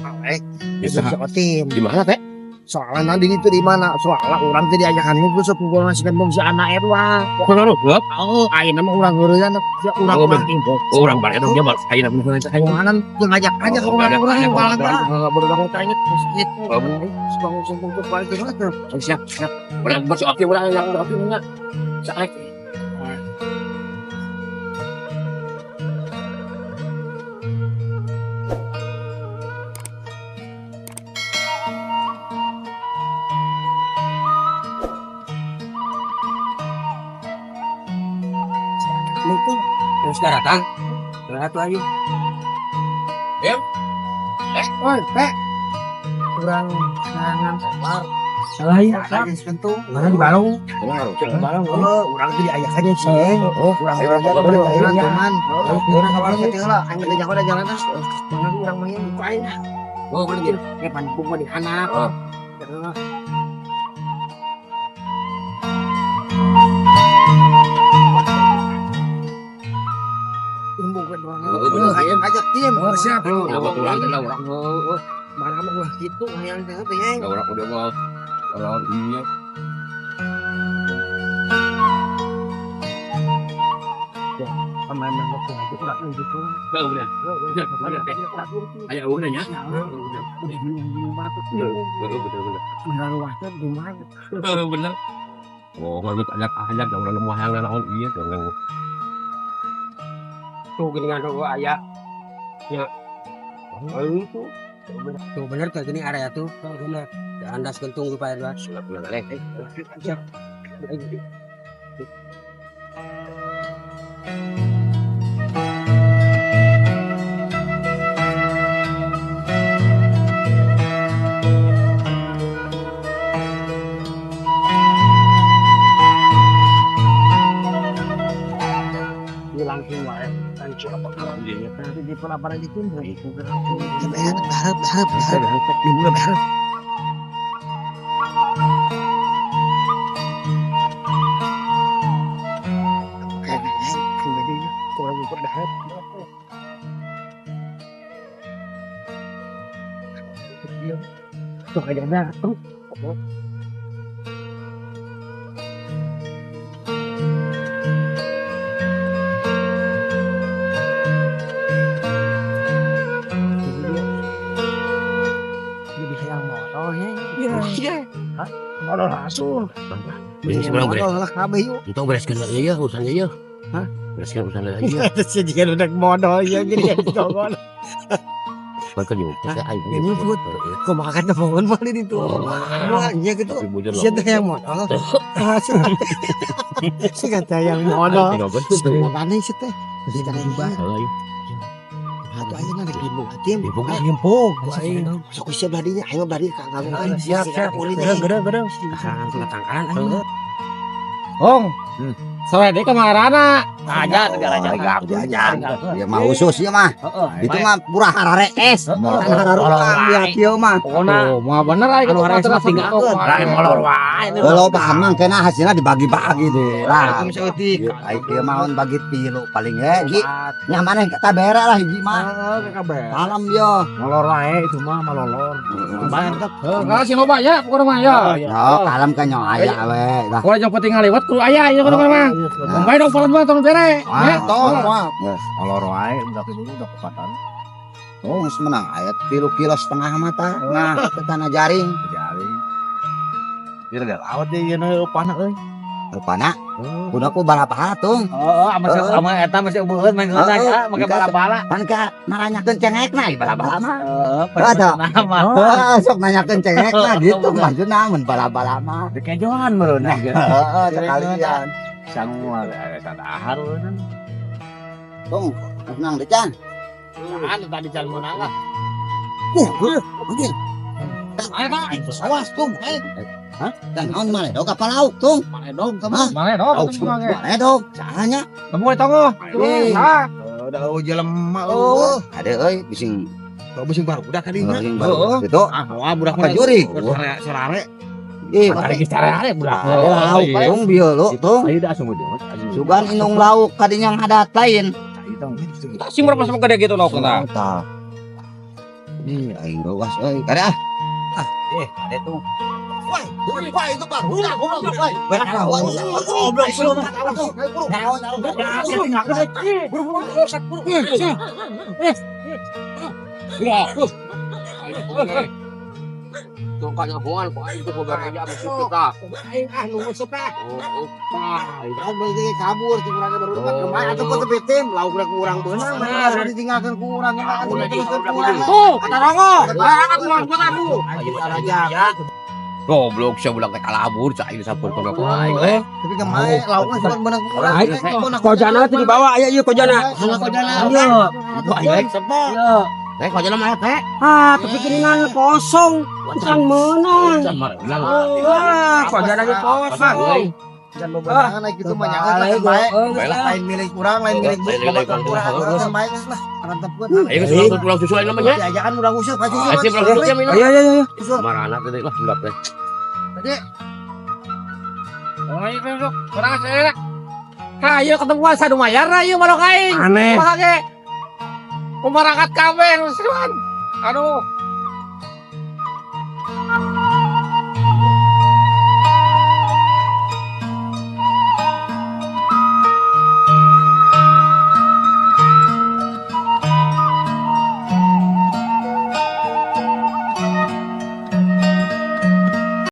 Alek. Bisa. Si Otim. Di mana teh? Soalnya nanti itu di mana? Soalnya urang teh diajakan ngumpul sepuluh si gembong si anak Erwa. Kunaon lu? Oh, ayeuna mah urang heureuyana urang Oh, urang Oh, urang bare dong dia mah ayeuna bener teh. Kemana tuh ngajak aja ke Oh, ngajak, orang ngajak, orang ngajak. orang tanya terus gitu. Oh, bener. Bangun sembung ke balik ke Siap, siap. Urang bersi oke urang yang oke enggak. Saek. Itu Terus datang. Satu aja. oi, Pe. Kurang serangan sabar. Salah ya. Lagi sentuh. Mana di balong? Barang oh, urang tuh diajakannya sih. Oh, Urang ayo, urang ayo, urang ayo, urang teman. Urang kabar teh heula, aing teh jago jalan terus. Mana urang mah buka aing. Oh, bener. Ya pampung mah di handap. Oh. Heeh. Embung kan doang. Oh, bener. Ayo ajak tim. Oh, siap. Ya, urang teh lah urang. Oh, Mana mah ulah kitu hayang teh teh. oh. Urang udah mau. Kalau iya. Pemain mah kudu urang gitu. Heeh, bener. Bener, bener, teh. Aya eueuh nya. Udah Heeh, bener bener. Heeh, bener. Oh, nggak ajak-ajak, da urang nemu hayang naon ieu dong. Tuh geuningan tuh aya. Ya. Oh, itu. Tuh bener tuh gini area tuh. Bener. Andas gentung tuh Pak Edward. Siap. Langsung wae kan siapa Iya. di pelaparan itu harap harap harap dibuka harap. Tuh aja datang. Jadi hayang modal ya. Iya. Hah? Modal langsung. Ini sebenarnya beres. Modal lah kabeh yuk. Untung bereskeun lagi ya urusannya ya. Hah? Bereskeun urusan lagi ya. Terus jika udah modal ya jadi dogol. Bahkan juga saya aing. Ini put. Kok makan bangun paling itu. Wah, iya gitu. Tapi bujur Siapa yang modal? Si kata yang modal. Mana sih teh? Atau aja nanti ibu tim. Nyimpung. Sok siap dadinya, ayo dadi ka ngaluan. Siap, siap. Gereng, gereng, gereng. Tangkalan aing. Ong. Sore deh kemarana. Aja segala Aja. Ya mah khusus ya mah. Itu mah pura harare es. Kan hararuang dia kieu mah. Oh, mah bener aing Anu atuh harees mah tinggalkeun. Lain molor wae. Kalau paham mah kena hasilnya dibagi-bagi deh. Lah. Saeutik. Ai kieu mah on bagi tilu paling ge. Ji, nya maneh ka bere lah hiji mah. Kalem yo. Molor wae itu mah malolor. Mantep. Heeh, sing loba ya pokona mah ya. Yo, kalem kan nyo aya we. Lah. Kalau yang penting ngaliwat kudu aya ieu kudu mah. Bae dong polan mah tong bere. Ah, Tong, wah. Yes. Molor wae udah dulu udah kepatan. Oh, geus menang aya tilu kilo setengah mah tah. Nah, ke tanah jaring. Jaring. Dia udah lawat deh ieu nu pana euy. Rupana, udah ku bala-bala tung. Heeh, sama eta masih eueuh main heula ya, make bala-bala. Pan ka naranyakeun cengekna ieu bala-bala mah. Heeh, Ada. nama. Heeh, sok nanyakeun cengekna gitu maksudna mun bala-bala mah. Dikejoan meureun. Heeh, sekalian. Sangu ada sadahar meureun. Tung, menang deh Chan. Anu tadi jalan menang lah. Anjir. Ayo Pak. Awas tung. Hah? Dan naon maledog apa lauk tung? Maledog Hah? Maledog Maledog, sahanya. Temu di tonggoh. Eh. Udah eueuh jelema Oh, ada euy bising Kau bising baru udah kali bising baru. Gitu. Ah, wah budak Apa juri? Serare. Ih, Tarik sarare budak. ada lauk tung bieu lu tung. Ayo dah sungguh deh. Sugan indung lauk kadinya ngadat lain. Sing berapa sama gede gitu lauk tah. Tah. Ih, aing rogas euy. Kade ah. Eh, ada tuh. Wah, wah itu Pak. Udah, goblok, wah. Goblok, Tuh kan hubungan kok aing tuh beberapa jam kita. Aing ah nunggu suka. Oh, oh. Kau beli kabur ti urang baru dekat kemarin atuh kok tepi tim lauk rek urang beunang mana ditinggalkeun ku urang nya atuh diteruskeun ku urang. Tuh, Kata rongo, berangkat uang buat aku. Aja. Goblok sia bulan teh kalabur cak aing sampun kono ku aing eh. Tapi kemarin lauknya cuma beunang ku urang. Kojana tuh dibawa aya ieu kojana. Kojana. Iya. Aing Sepo. Iya. Teh kojana mah teh. Ah, tapi kiringan kosong. Can meunang. Can meunang. Wah, kojana ge kosong. Jangan bebenangan naik gitu mah nyaho kan bae. Lain milik urang, lain milik Lain milik urang, urang. kan bae geus lah. Arantepkeun. Aing geus ulang susu aing namanya. Diajakan urang usul, maju Ah, sip, ulang susu minum. Ayo ayo ayo. Usul. Marana teh lah budak teh. Oh, iya, iya, kurang aja. Ayo ketemuan sadu mayar ayo malok aing. Aneh. Kumaha ge? Kumarakat kabeh nu seruan. Aduh.